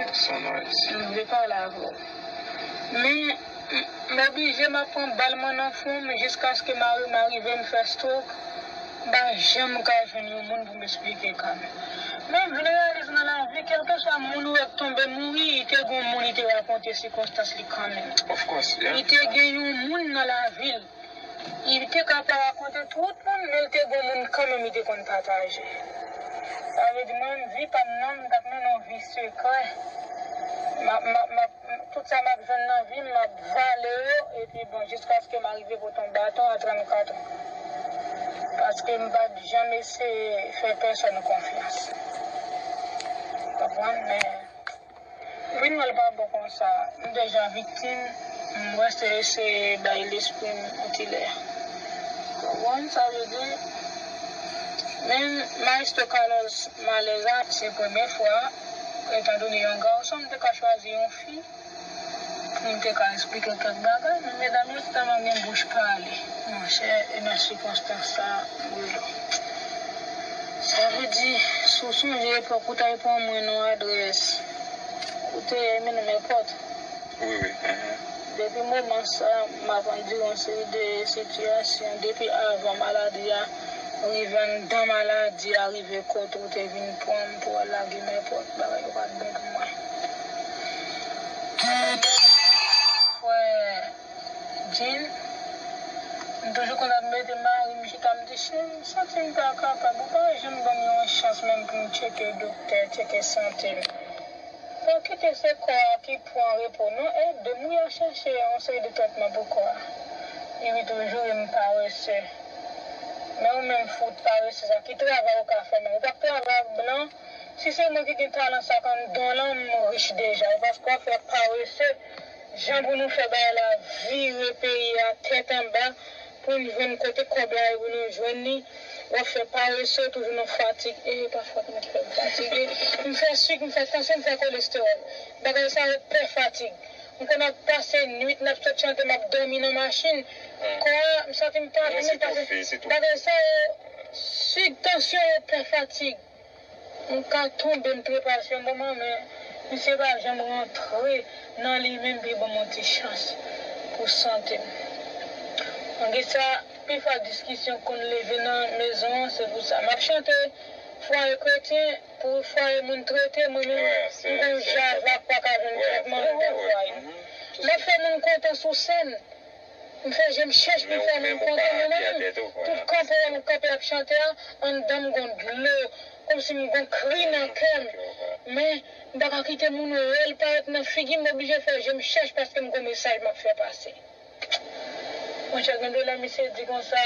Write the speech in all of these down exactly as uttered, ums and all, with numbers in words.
M vle pale avè w. Men, m, m oblije, m ap pran bal mwen nan fwon m jiskaske mari m arive m fè stroke. M pa janm ka jwenn yon moun pou m esplike kanmenm. Men, m vin reyalize nan lavi, kèlkeswa moun ou wè k tonbe mouri, te gen yon moun li te rakonte sikonstans li kanmenm. Li te gen yon moun nan lavi l. Li te ka pa rakonte tout moun, men l te gen moun kanmenm li te konn pataje. Sa vle di, mwen menm, vi pa m nan, m t ap mennen yon vi sekrè. M ap, m ap, m ap, tout sa m ap jwenn nan vi m, m ap vale yo, epi bon, jiskaske m arive pote yon baton a trannkat an. Paske m pa t janm eseye fè pèsòn konfyans. Konprann? Men, vin wè l pa bon konsa. M deja viktim, m rete eseye bay lespri m yon ti lè. Konprann sa vle di? Men Maestro Carlos Malèza, se premye fwa, etandone yon gason, m te ka chwazi yon fi pou m te ka esplike kèk bagay, men medam yo tèlman gen bouch pale. Monchè, e nan sikonstans sa, m rele w. Sa vle di, si w sonje epòk ou t al pran mwen nan adrès, ou te ye menm nenpòt. Wi, wi. Depi moman sa, m ap andire yon seri de sitiyasyon. Depi avan maladi a rive, anndan maladi a rive, kote ou te vin pran m pou al lage nenpòt bagay, yo pa t bon pou mwen. Frè Jean, m toujou konn ap mete mari m chita, m di, cheri, m santi m pa kapab, ou pa janm ban m yon chans menm pou m tcheke doktè, tcheke sante m. Pa kite se kò a ki pran repo non, ede m wi a chèche yon seri de tretman pou kò a. Li ri toujou, ri m parese. Men ou menm fout parese sa, ki travay ou ka fè menm? Ou pa k travay ak blan? Si se mwen ki gen talan sa k anndan w lan, m rich deja. E paske w ap fè parese, jan pou nou fè bagay la vire peyi a tèt anba, pou n jwenn kote kòb la ye pou nou jwenn li. W ap fè parese, toujou nan fatig. E pa fòt mwen ki fè m fatige. M fè sik, m fè tansyon, m fè kolestewòl. Bagay sa yo pè fatig. M konn ap pase nwit, n ap sot chante, m ap dòmi nan machin. Kò a, m santi m pa vle menm pase. Bagay sa yo, sik, tansyon yo pè fatig. M ka tonbe, m trepase yon moman, men misye pa janm rantre nan li menm pou l ban m yon ti chans pou sante m. Malgre sa, pifwa diskisyon konn leve nan mezon an, se pou sa. M ap chante fwaye kretyen, pou fwaye moun trete, mwen menm, m gon jazz la k pa ka jwenn tretman anndan fwaye. M ap fè moun kontan sou sèn. M fè je m chèch pou m fè moun kontan, men mwen menm, tout kanpe a m kanpe ap chante a, anndan m gon dlo, kòmsi m gon kri nan kè m. Men, m pa ka kite moun wè l parèt nan figi m, m oblije fè je m chèch paske m gon mesaj m ap fè pase. Monchè, gen de lè misye di konsa,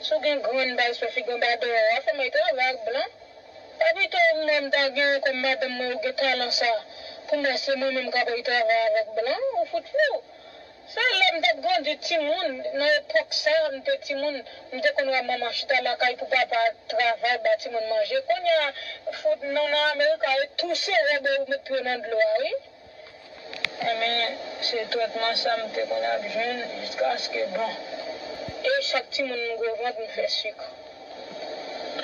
si w gen grenn bay sou figi w, anba dèyè w, w ap fè m al travay ak blan. Epi tou, mwen, m ta gen kòm madanm mwen, ou gen talan sa. Pou mwen, se mwen menm k ap al travay avèk blan, ou fout fou. Se lè m t ap grandi timoun, nan epòk sa, m te timoun, m te konn wè manman chita lakay pou papa travay, ba timoun manje. Kounye a, fout non nan Amerika, e touse wè bò ou met pye nan dlo a, wi. Enben, se tretman sa m te konn ap jwenn jiskaske, bon. E chak timoun m gwo vant, m fè sik.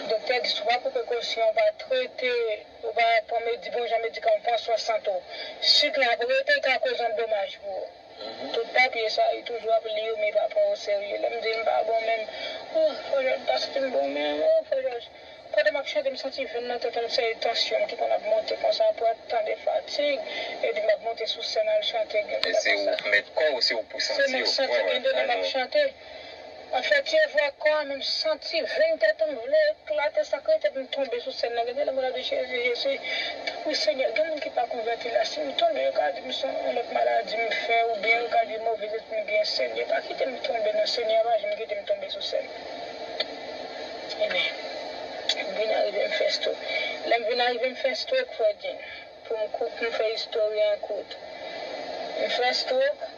Doktè di, si w pa pran prekosyon, w pa trete, ou pa pran medi-, bon jan medikaman, w pran swen sante w, sik la ap rete, l ka koz yon domaj pou ou. Tout papye sa, li toujou ap li yo, men pa pran o serye. Lè m di m pa bon menm, oh, Frè Jòj, m pa santi m bon menm, oh, Frè Jòj. Pandan m ap chante, m santi venn nan tèt mwen, se tansyon m ki konn ap monte konsa, pou ap tande fatig, epi m ap monte sou sèn al chante, gen de lè konsa. Se mwen k santi gen de lè m ap chante. M ap fè ti efò ak kò a, men m santi venn tèt mwen vle eklate, sa kreye tèt m tonbe sou sèn nan. Gen de lè m ap di, Jezi, Jezi, tanpri Senyè, gen moun ki pa konvèti la, si m tonbe, yo ka di m se yon lòt maladi m fè, oubyen yo ka di move lespri m gen, Senyè, pa kite m tonbe non, Senyè, pa janm kite m tonbe sou sèn. Ebyen, m vin arive m fè stroke. Lè m vin arive m fè stroke, frè Jean, pou m kou-, pou m fè istòri an kout. M fè stroke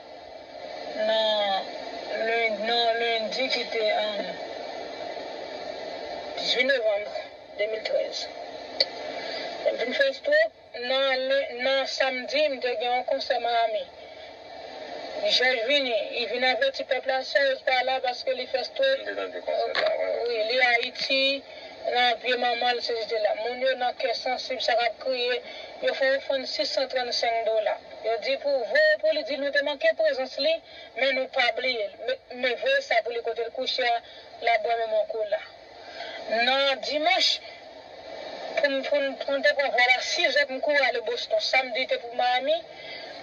nan len-, nan lendi ki te, um, dizuit novanm de mil trèz. Lè m vin fè stroke, nan len-, nan samdi, m te gen yon konsè Miami. Jòj vini, li vin avèti pèp la, Serge pa la paske li fè stroke. M te tande konsè sa, wi, wi. Wi, li Ayiti, nan pye manman l, se jete la. Moun yo nan kè sansib, sa k ap kriye, Yo fè ofrann sis san trannsenk dola. Yo di pou voye pou li, di nou te manke prezans li, men nou pa bliye l. Men, men voye sa pou li kote l kouche a, l ap bwè menm yon kola. Nan dimanch, pou m, pou m, pou m te pran vòl a sizè pou m kouri ale Boston. Samdi te pou Miami.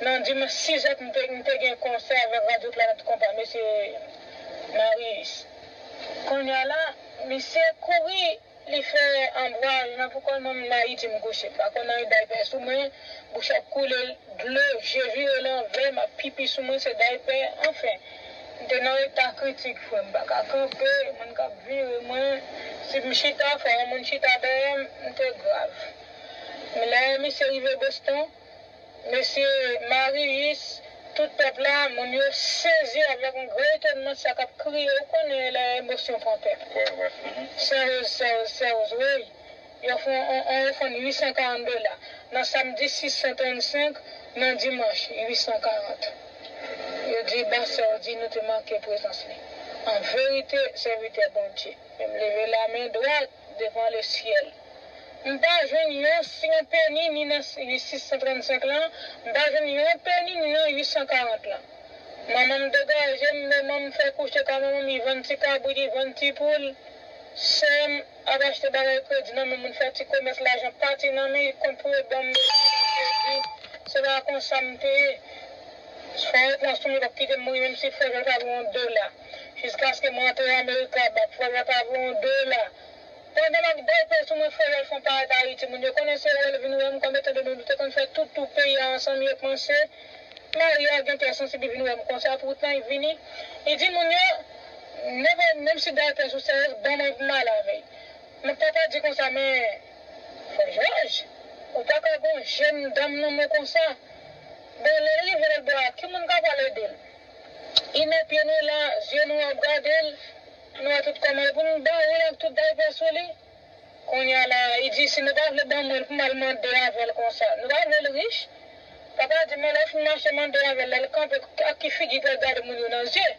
Nan dimanch sizè pou m te, m te gen konsè avèk Radyo Planèt Konpa, mesye Marius. Kounye a la, misye kouri, li fè anbwaj nan pou kò l, nan pou kò l, mwen menm Ayiti m kouche. M pa konn anyen daypè sou mwen, bouch ap koule dlo, je vire l anvè, m ap pipi sou mwen, se daypè, anfen. M te nan eta kritik, frè m, m pa ka kanpe, moun k ap vire mwen, si m chita, fò yon moun chita dèyè m, m te grav. Men lè misye rive Boston, mesye Marius, tout pèp la, moun yo sezi avèk yon gran etònman, sa k ap kriye, ou konnen lè emosyon pran pèp. Sè Woz, Sè Woz, Sè Woz, wi. Yo fè yon, yon, yon ofrann uit san karant dola. Nan samdi sis san trannsenk, nan dimanch uit san karant. Yo di, ba Sè Woz di nou te manke prezans li. An verite, sèvitè Bondye. Men m leve lamen dwat devan lesyèl. M pa jwenn yon, yon peni ni nan sis san trannsenk lan, m pa jwenn yon peni ni nan uit san karant lan. Manman m degaje m, men manman m fè kouche kay manman m, li vann ti kabrit, li vann ti poul. Sè m ap achte bagay kredi nan men moun, fè ti komès, lajan pati nan men, li konn pou yo ban m kredi. Se pa konsa m te ye. Fò yo pran sou mwen, yo p ap kite m mouri, menm si frè Jòj pa voye yon dola. Jiskaske mwen antre Amerik laba, frè Jòj pa voye yon dola. Pandan m ap dèyè sou mwen, frè Jòj fè yon parèt Ayiti. Moun yo konnen se wè l vin wè m, kòm etan done nou te konn fè tout tou peyi a ansanm, yo panse Maria gen kè sansib, li vin wè m konsa, poutan li vini. Li di moun yo, menm, menm si daypè sou sèyèz, ban mwen pou m ale avè l. Men papa di konsa, men, frè Jòj, ou pa ka gon jèn dam nan men konsa. Bon, lè l rive lòt bò a, ki moun k ap al ede l? Li nan pye nou la, zye nou ap gade l, nou wè tout kòman l pou nou ba ou l ak tout daypè sou li. Kounye a la, li di, si nou pa vle ban mwen l pou m al mande avè l konsa, nou pa vle l rich? Papa di, men lè w fin mache mande avè l, lè l kanpe, ak ki figi l pral gade moun yo nan zye?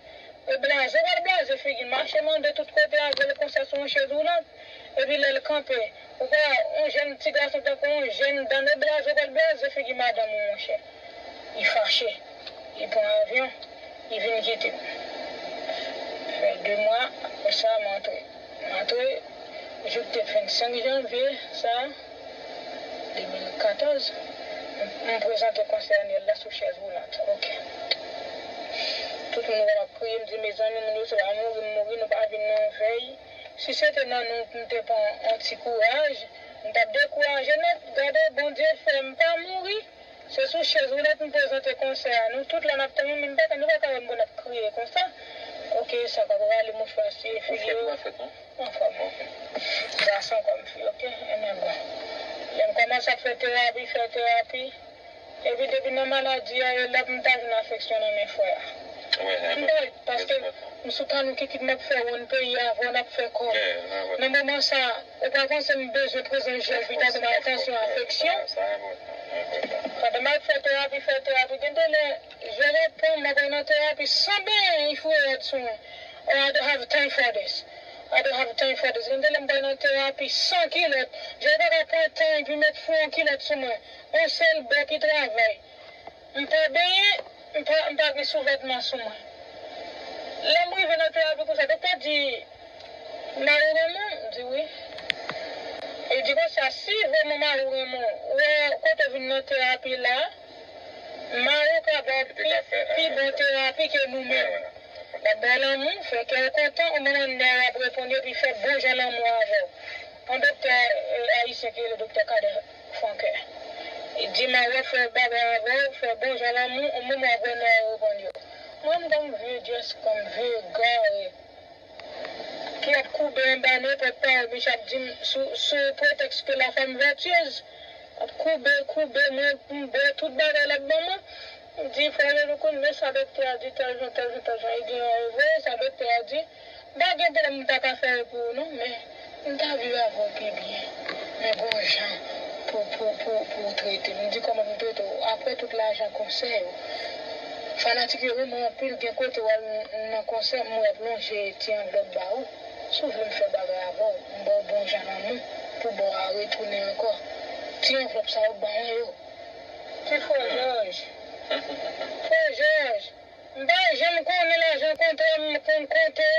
E blaze, w pral blaze figi l, mache mande tout kote avè l konsa sou yon chèz woulant. Epi lè l kanpe, ou pa wè yon jèn ti gason tankou yon jèn dam, e blaze, w pral blaze figi madanm ou, monchè. Li fache. Li pran avyon, li vin kite m. Fè de mwa, apre sa, m antre. M antre, jou k te vennsenk janvye, sa, de mil katòz, m, m prezante konsè anyèl la sou chèz woulant. Oke. Tout moun wè m ap kriye, m di, mezanmi, moun yo, se pa mouri m mouri, nou pa vin nan yon vèy. Si se te nan nou, m te pran yon ti kouraj, m t ap dekouraje nèt. Gade, Bondye fè m pa mouri. Se sou chèz woulant m prezante konsè a. Nou tout la n ap tann, men m pa ka, nou pa ka wè m pou n ap kriye konsa. Oke, sa k ap rale mouchwa siye figi yo. Anfòm. Gason kòm fi, oke? Ebyen bon. Lè m kòmanse ap fè terapi, fè terapi. Epi depi nan maladi a, e lè m ta jwenn afeksyon nan men frè a. M bay, paske m sou kannou kikit m ap fè wonn peyi a, avè w n ap fè kòb. Nan moman sa, ou pa panse m bezwen prezans Jezi pou ta ban m atansyon, afeksyon? Pandan m ap fè terapi, fè terapi, gen de lè, Jezi pran m, m ap nan terapi san benyen, li foure rad sou mwen. Oh, I don't have time for this. I don't have time for this. Gen de lè m pral nan terapi san kilòt. Jezi pa ka pran tan epi met fou yon kilòt sou mwen. Yon sèl bò ki travay. M pa benyen, m pa, m pa gen souvètman sou mwen. Lè m rive nan terapi konsa, doktè di, mari w renmen w? M di wi. Li di konsa, si vrèman mari w renmen w, ou wè kote w vin nan terapi la, mari w ka ba w pi, pi bon terapi ke nou menm. L ap ba w lanmou, fè kè w kontan, ou menm nan w ap reponn yo, epi fè bon jan lanmou avè w. Yon doktè, eh, ayisyen ki rele doktè Kadè Frankè. Li di, mari w ap fè bagay avè w, fè bon jan lanmou, yon moman w ap wè nan w reponn yo. Mwen, m kòm vye dyès, kòm vye gare, ki ap koube anba nenpòt pawòl misye ap di m sou, sou pretèks ke la femme vertueuse. Ap koube, koube, mwen, m bwè tout bagay l ap ban mwen. M di, frè Jean-Louis, men sa doktè a di, tèl jan, tèl jan, tèl jan. Li di, an, e vre, sa doktè a di. M pa gen pwoblèm, m ta ka fè l pou ou non, men m ta viv avè w pi byen. Men gon jan pou, pou, pou, pou w trete m. M di, kòman pou m trete w? Apre tout lajan konsè yo, fanatik yo renmen w anpil, gen kote w al nan konsè, m wè y ap lonje ti anvlòp ba ou. Si w vle m fè bagay avè w, m ba w bon jan lanmou pou ba w a retounen ankò. Ti anvlòp sa yo ban mwen yo. Ti frè Jòj. Frè Jòj. M pa janm konnen lajan kontre m konn konte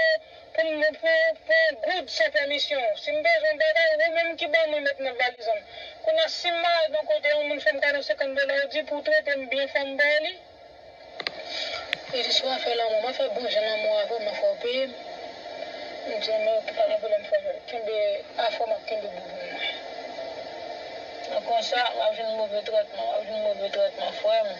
pou m pou pou goud san pèmisyon. Si m bezwen bagay, ou menm ki ban mwen met nan valiz an. Kounye a si m mare nan kote yon moun fè m kado senkant dola, ou di pou trete m byen fò m bay li. Li di si w ap fè lanmou, m ap fè bon jan lanmou avè w, men fò w peye m. M di men pa gen pwoblèm frè Jòj. Kenbe afè w, m ap kenbe boubou mwen. Nan konsa, w ap jwenn move tretman, w ap jwenn move tretman frè m.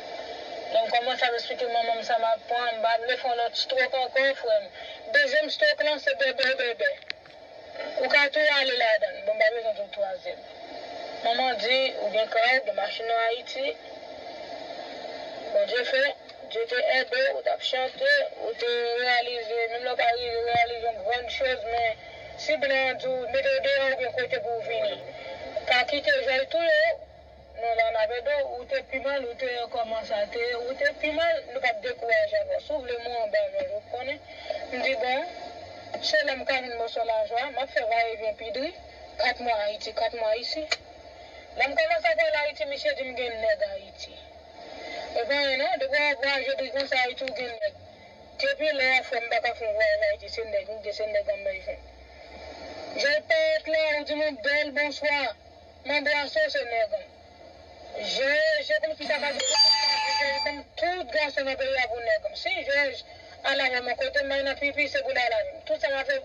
Lè m kòmanse ap esplike manman m sa m ap pran, m pa vle fè yon lòt stroke ankò frè m. Dezyèm stroke lan se bèbè bèbè. Ou ka tou ale ladan l. Bon, m pa bezwen di w twazyèm. Manman di ou gen kay, ou gen machin nan Ayiti. Bondye fè, Dye te ede w, ou t ap chante, ou te reyalize, menm lè w pa rive reyalize yon grann choz, men si blan an di w mete w deyò, ou gen kote pou w vini. Pa kite Jòj touye w. Non, la n ap ede w, ou te pi mal, ou te kòman sa te ye, ou te pi mal, nou p ap dekouraje avè w. Si w vle mwen anba Jòj, ou konnen. M di bon, se lè m ka jwenn mòso lajan, m ap fè vayevyen pi dri, kat mwa Ayiti, kat mwa isi. Lè m kòmanse ap al Ayiti, misye di m gen nèg Ayiti. E pa anyen non, depi w ap vwayaje dri konsa Ayiti, ou gen nèg. Depi lè a, frè m, m pa ka fè yon vwayaj Ayiti, se nèg m gen, se nèg an m bay fè. Jòj parèt la, ou di m yon bèl bonswa. M anbrase w, se nèg an. Jòj, se kòmsi sa ka di, Jòj ban m tout gason nan peyi a pou nèg an. Si Jòj al avè m yon kote, m al nan pipi, se pou l al avè m. Tout sa m ap fè,